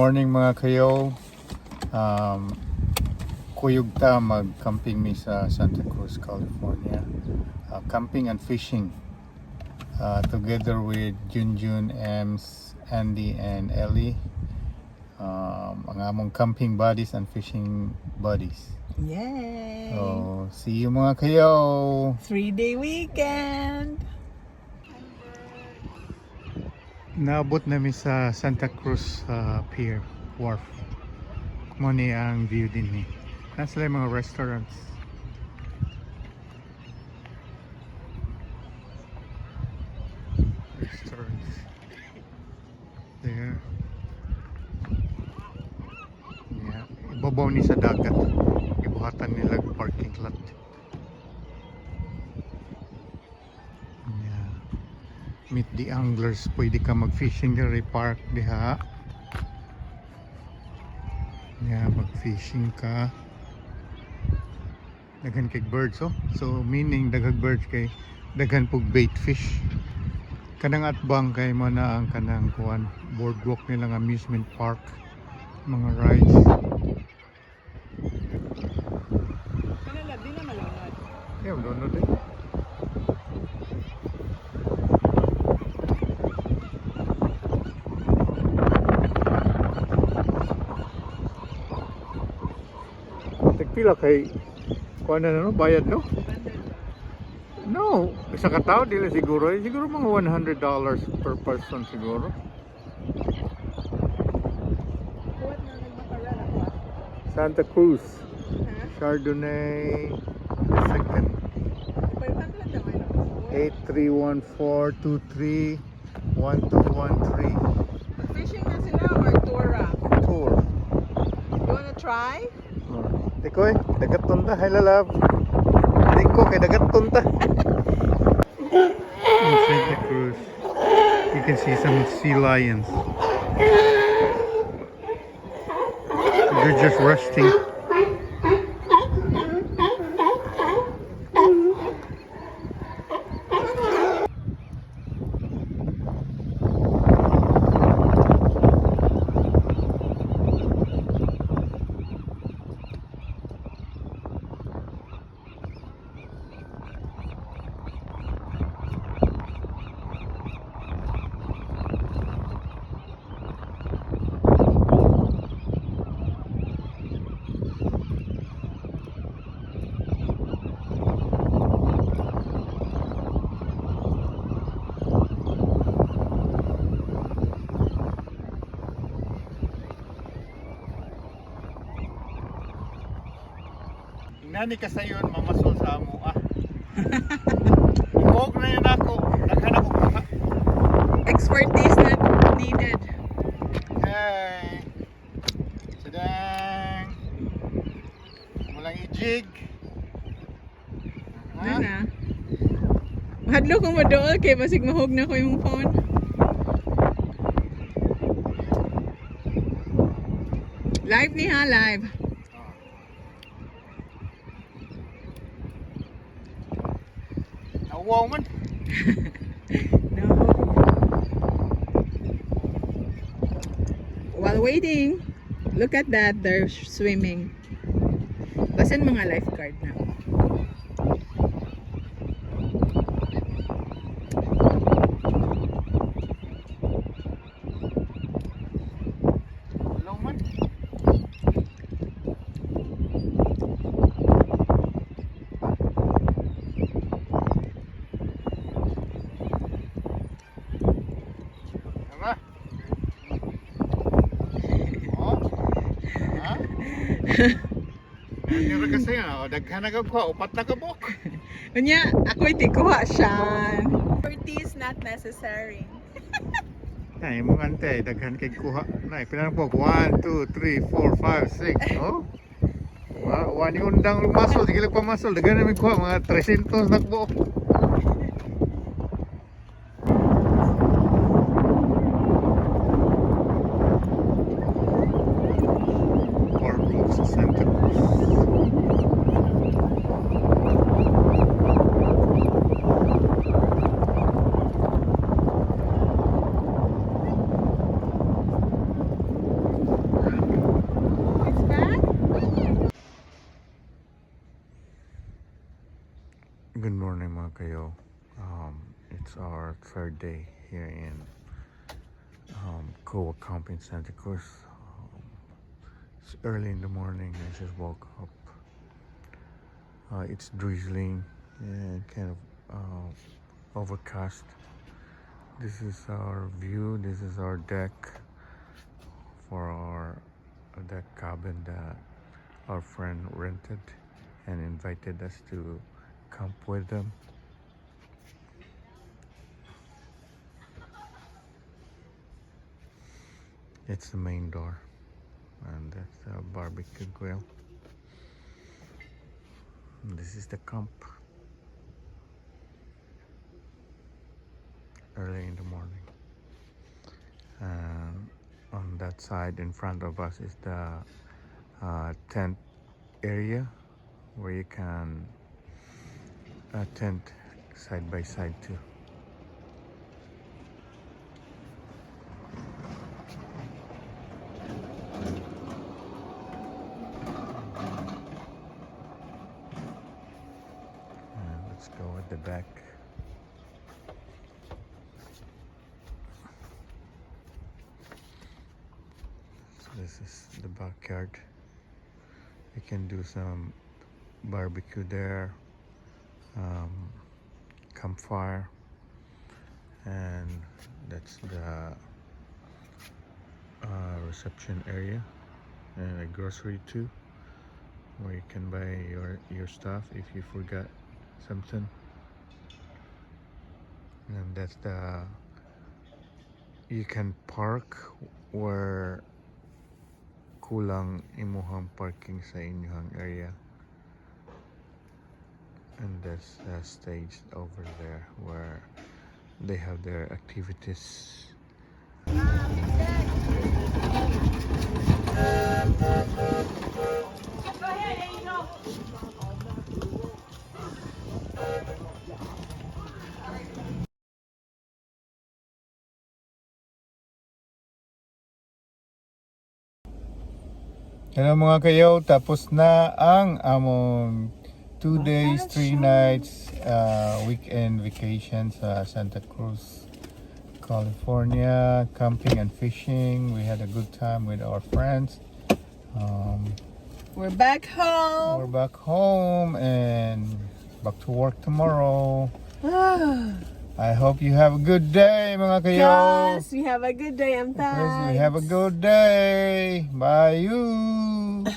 Morning, mga kayo. Kuyog ta mag-camping mi sa Santa Cruz, California. Camping and fishing. Together with Junjun, Ems, Andy, and Ellie. Ang among camping buddies and fishing buddies. Yay! So, see you, mga kayo! 3-day weekend! Naabot nami sa Santa Cruz Pier Wharf. Mo ni ang view din ni. Nasa yung mga restaurants. Restaurants. There. Yeah. Ibabaw ni sa dagat. Ibuhatan nila parking lot. Yeah. Meet the anglers, pwede ka mag-fishing diri, park diha. Yeah, mag-fishing ka. Daghan kay birds, oh. So meaning daghang birds kay daghan pug bait fish. Kanang atbang kay mo na ang kanang kuan, boardwalk nilang amusement park, mga rides. Kanala, di na malunod. Yeah, don't know din. Tagpila kay kuan na, no, bayad, no? No, isa ka tao dili siguro, eh, siguro mga $100 per person siguro. Kuwat na nagmakarel ako ah. Santa Cruz, Ha? Chardonnay the second. 500 naman ako. 8314231213. Fishing na sila or tour ah? Tour. You wanna try? Dikoy, dagat tunta, hi lalab. Diko kay dagat tunta. In Santa Cruz, you can see some sea lions. They're just resting. Nani ka sayon mamasol sa amo ah. Ibuhok na yun ako. Daghan ako kuha. Expertise not needed. Hey. Sadang. Walang ijig. Ano na? Mahadlo ko mo dool kay basig mahog na ko yung phone. Live ni ha, live. Nawaw man. No. While waiting, look at that, they're swimming. Basan mga lifeguard na. Walaw man. Tara. Oh. Ha? Nira kasi ah, daghan na ka kuha, upat na ka buok. Unya, ako'y tikuha siya. Expertise not necessary. Ay, mong ante, daghan kay kuha. Nay, pila na po? 1, 2, 3, 4, 5, 6. Oh. Wa, wa ni undang lumasol, sige lang pamasol. Daghan na may kuha, mga 300 na buok. Boardwalk sa Santa Cruz. Good morning, mga kayo. It's our third day here in Koa Camp in Santa Cruz. It's early in the morning. I just woke up. It's drizzling and kind of overcast. This is our view. This is our deck for our deck cabin that our friend rented and invited us to camp with them. It's the main door, and that's the barbecue grill. This is the camp. Early in the morning. And on that side in front of us is the tent area where you can tent side by side too. And let's go at the back. So this is the backyard. You can do some barbecue there, campfire, and that's the reception area and a grocery too, where you can buy your stuff if you forgot something. And that's the you can park where kulang imuhang parking sa inyong area. And there's a stage over there where they have their activities. Go ahead, Angel. Hello, mga kayo, tapos na ang among 2 days, 3 nights weekend vacation sa Santa Cruz, California, camping and fishing. We had a good time with our friends. We're back home. We're back home and back to work tomorrow. I hope you have a good day, mga kayo. Guys, we have a good day and Yes, we have a good day. Bye you.